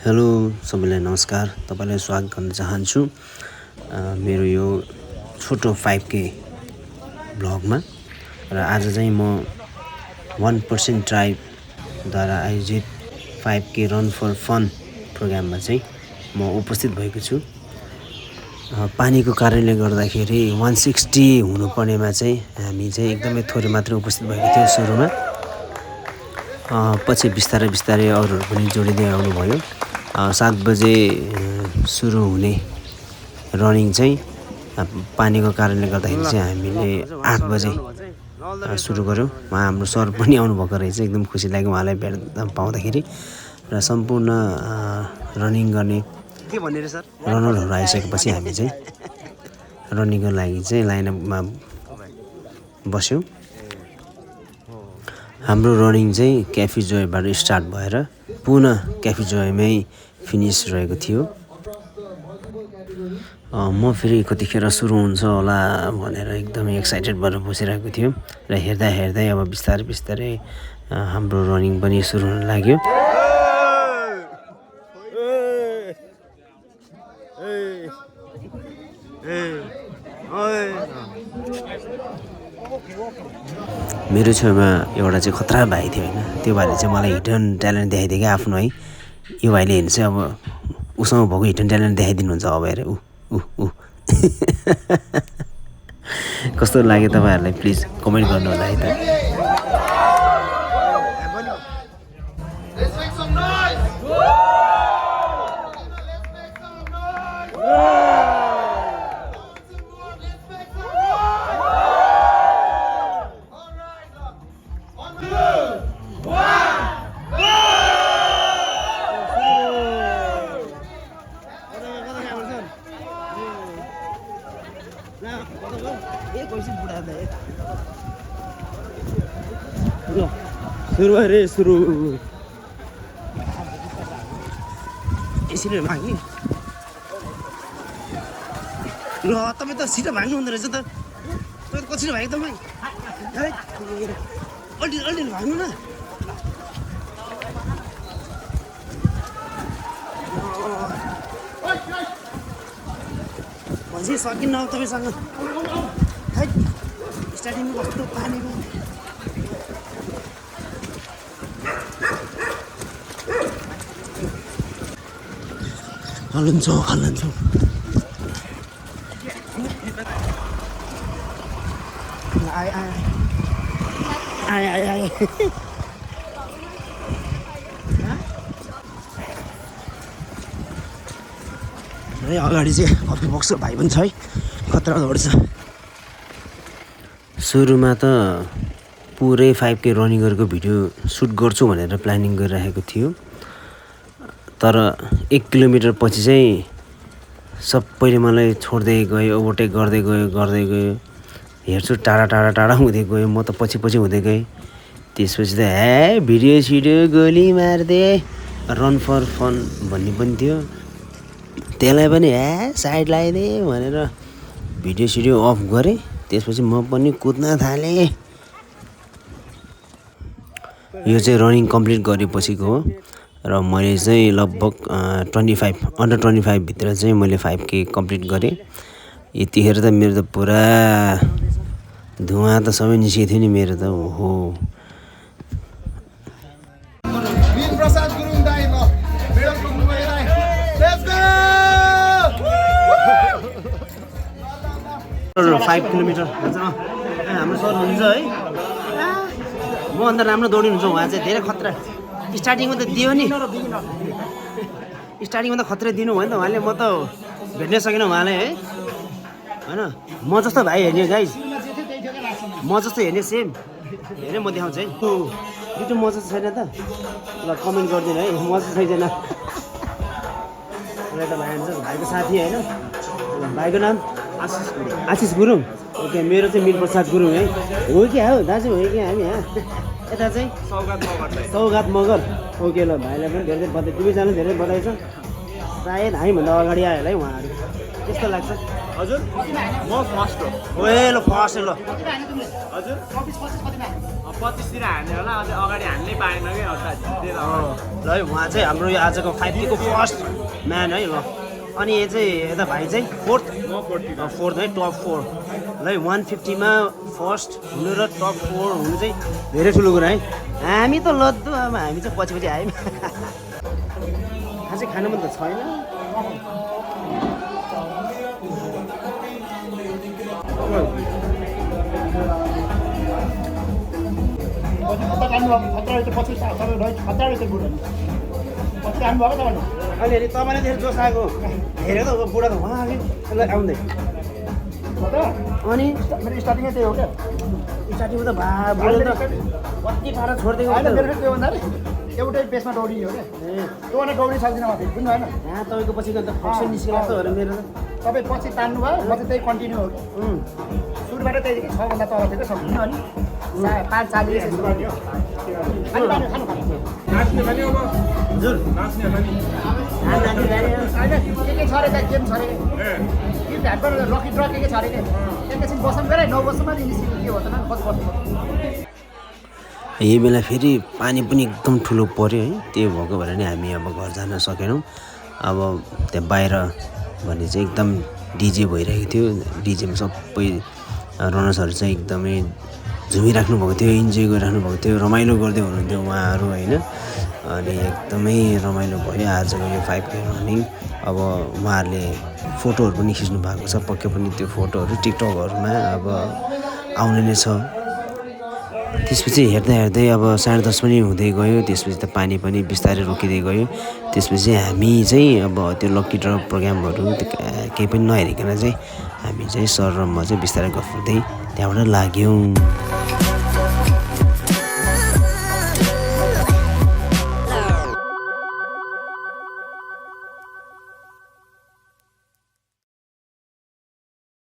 Hello सबैलाई नमस्कार। तपाईलाई स्वागत गर्न चाहन्छु मेरो यो छोटो 5K भ्लगमा। र आज चाहिँ म 1% ट्राइबद्वारा आयोजित 5K रन फर फन प्रोग्राममा चाहिँ म उपस्थित भएको छु। पानीको कारणले गर्दाखेरि 160 हुनुपर्नेमा चाहिँ हामी चाहिँ एकदमै थोरै मात्र उपस्थित भएको थियो सुरुमा। पछि बिस्तारै अरूहरू पनि जोडिँदै आउनुभयो। 7 बजे सुरु हुने रनिङ चाहिँ पानीको कारणले गर्दाखेरि चाहिँ हामीले 8 बजे सुरु गऱ्यौँ। उहाँ हाम्रो सर पनि आउनुभएको रहेछ, एकदम खुसी लाग्यो उहाँलाई भेट्दा पाउँदाखेरि। र सम्पूर्ण रनिङ गर्ने रनरहरू आइसकेपछि हामी चाहिँ रनिङको लागि चाहिँ लाइनअपमा बस्यौँ। हाम्रो रनिङ चाहिँ क्याफे जोयबाट स्टार्ट भएर पुनः क्याफे जोयमै फिनिस रहेको थियो। म फेरि कतिखेर सुरु हुन्छ होला भनेर एकदमै एक्साइटेड भएर बसिरहेको थियो। र हेर्दै अब बिस्तारै हाम्रो रनिङ पनि सुरु हुन लाग्यो। मेरो छेउमा एउटा चाहिँ खतरा भाइ थियो होइन, त्यो भाइले चाहिँ मलाई हिडन ट्यालेन्ट देखाइदियो क्या आफ्नो है। यो भाइले हेर्नु चाहिँ अब उसँग भएको हिडन ट्यालेन्ट देखाइदिनुहुन्छ अब हेर कस्तो लाग्यो तपाईँहरूलाई प्लिज कमेन्ट गर्नु होला है त। सुरु अरे सुरु यसरी भाग्यो ल। तपाईँ त सिधा भाग्नु हुँदो रहेछ त। तपाईँ कसरी भाग्यो तपाईँ? अलि भाग्नु न। भन्छ सकिन्न अब तपाईँसँग। स्टार्टिङमा कस्तो पानीको खल्लन्छौँ आए अगाडि चाहिँ कफी बक्स भाइ पनि छ है, खतरा दौड्छ। सुरुमा त पुरै 5K रनिङ गरेको भिडियो सुट गर्छु भनेर प्लानिङ गरिरहेको थियो। तर 1 किलोमिटर पछि चाहिँ सबैले मलाई छोड्दै गयो, ओभरटेक गर्दै गयो। हेर्छु टाढा हुँदै गयो, म त पछि हुँदै गएँ। त्यसपछि त भिडियो सिडियो गोली मार्दे रन फर फन भन्ने पनि थियो, त्यसलाई पनि साइड लगाइदे भनेर भिडियो सिडियो अफ गरेँ। त्यसपछि म पनि कुद्न थालेँ। यो चाहिँ रनिङ कम्प्लिट गरेपछिको हो। र मैले चाहिँ लगभग अन्डर 25 भित्र चाहिँ मैले 5K कम्प्लिट गरेँ। यतिखेर त मेरो त पुरा धुवा त सबै निस्केको थियो नि मेरो त। ओहो प्रसाद गुरुङ दाइ ल मेरो पुग्नु भयो दाइ। लेट्स गो 5 किलोमिटर भन्छ। हाम्रो सर हुनुहुन्छ है, म अन्त राम्रो दौडिनुहुन्छ। उहाँ चाहिँ धेरै खतरा। स्टार्टिङमा त दियो नि, स्टार्टिङमा त खतरा दिनु भयो नि त उहाँले। म त भेट्नै सकिनँ उहाँलाई है होइन। म जस्तो भाइ हेर्ने गाइज, म जस्तो हेर्ने सेम हेरेँ म देखाउँछु है। बिटु म जस्तो छैन त ल कमेन्ट गरिदिनु है, म जस्तो छैन। एउटा भाइ हुन्छ, भाइको साथी होइन। भाइको नाम आशिष गुरुङ। ओके, मेरो चाहिँ मिल प्रसाद गुरुङ है। हो क्या हो दाजु, हो क्या हामी यता चाहिँ सौगात मगर। ओके ल, भाइलाई पनि धेरै बधाई, दुवैजना धेरै बधाई छ। सायद हामीभन्दा अगाडि आयो होला है उहाँहरू, त्यस्तो लाग्छ। हजुर म फर्स्ट हो ल फर्स्ट ल हजुर 25 तिर हान्ने होला अझै अगाडि हान्नै पाएन कि अर्थात् जितेर ल है उहाँ चाहिँ हाम्रो यो आजको 5K को फर्स्ट म्यान है ल अनि यो चाहिँ यता भाइ चाहिँ फोर्थ म 40 फोर्थ है टप 4 ल 150 मा फर्स्ट हुनु र टप 4 हुनु चाहिँ धेरै ठुलो कुरा है हामी त लद्दु अब हामी चाहिँ पछि पछि आयौँ खासै खानु मन त छैन अलिअलि तपाईँलाई धेरै जोस आएको धेरै त बुढा त उहाँ आउँदै अनि मेरो स्टार्टिङै त्यही हो क्या स्टार्टिङमा त बुढा त कति टाढा छोडिदिएको होइन मेरो त्यो भन्दा एउटै पेसमा दौडियो क्या त्योभन्दा दौडी सक्दिनँ म फेरि बुझ्नु होइन यहाँ तपाईँको पछि त फक्सन निस्केको जस्तो हो मेरो त तपाईँ पछि तान्नु भयो म चाहिँ त्यही कन्टिन्यू हो सुरुबाट त्यही 6 भन्दा तल थियो सक्दिनँ अनि 5-4 खानु नाच्ने भने अब हजुर नाच्ने भने होइन के छ अरे गेम छ अरे कि भ्याटबाट लकी ड्र के छ अरे कि एकैछिन बसौँ गएर 9 वर्षमा निस्किनु के हो त कति वर्ष यही बेला फेरि पानी पनि एकदम ठुलो पऱ्यो है त्यो भएको भएर नि हामी अब घर जान सकेनौँ अब त्यहाँ बाहिर भने चाहिँ एकदम डिजे भइरहेको थियो डिजेमा सबै रनर्सहरू चाहिँ एकदमै झुमिराख्नु भएको थियो इन्जोय गरिराख्नु भएको थियो रमाइलो गर्दै हुनुहुन्थ्यो उहाँहरू होइन अनि एकदमै रमाइलो भयो आजको यो 5K रनिङ अब उहाँहरूले फोटोहरू पनि खिच्नु भएको छ पक्कै पनि त्यो फोटोहरू टिकटकहरूमा अब आउने नै छ त्यसपछि हेर्दै हेर्दै अब 10:30 पनि हुँदै गयो त्यसपछि त पानी पनि बिस्तारै रोकिँदै गयो त्यसपछि हामी चाहिँ अब त्यो लकी ड्र प्रोग्रामहरू केही पनि नहेरिकन चाहिँ हामी चाहिँ सर र म चाहिँ बिस्तारै गफ गर्दै त्यहाँबाट लाग्यौँ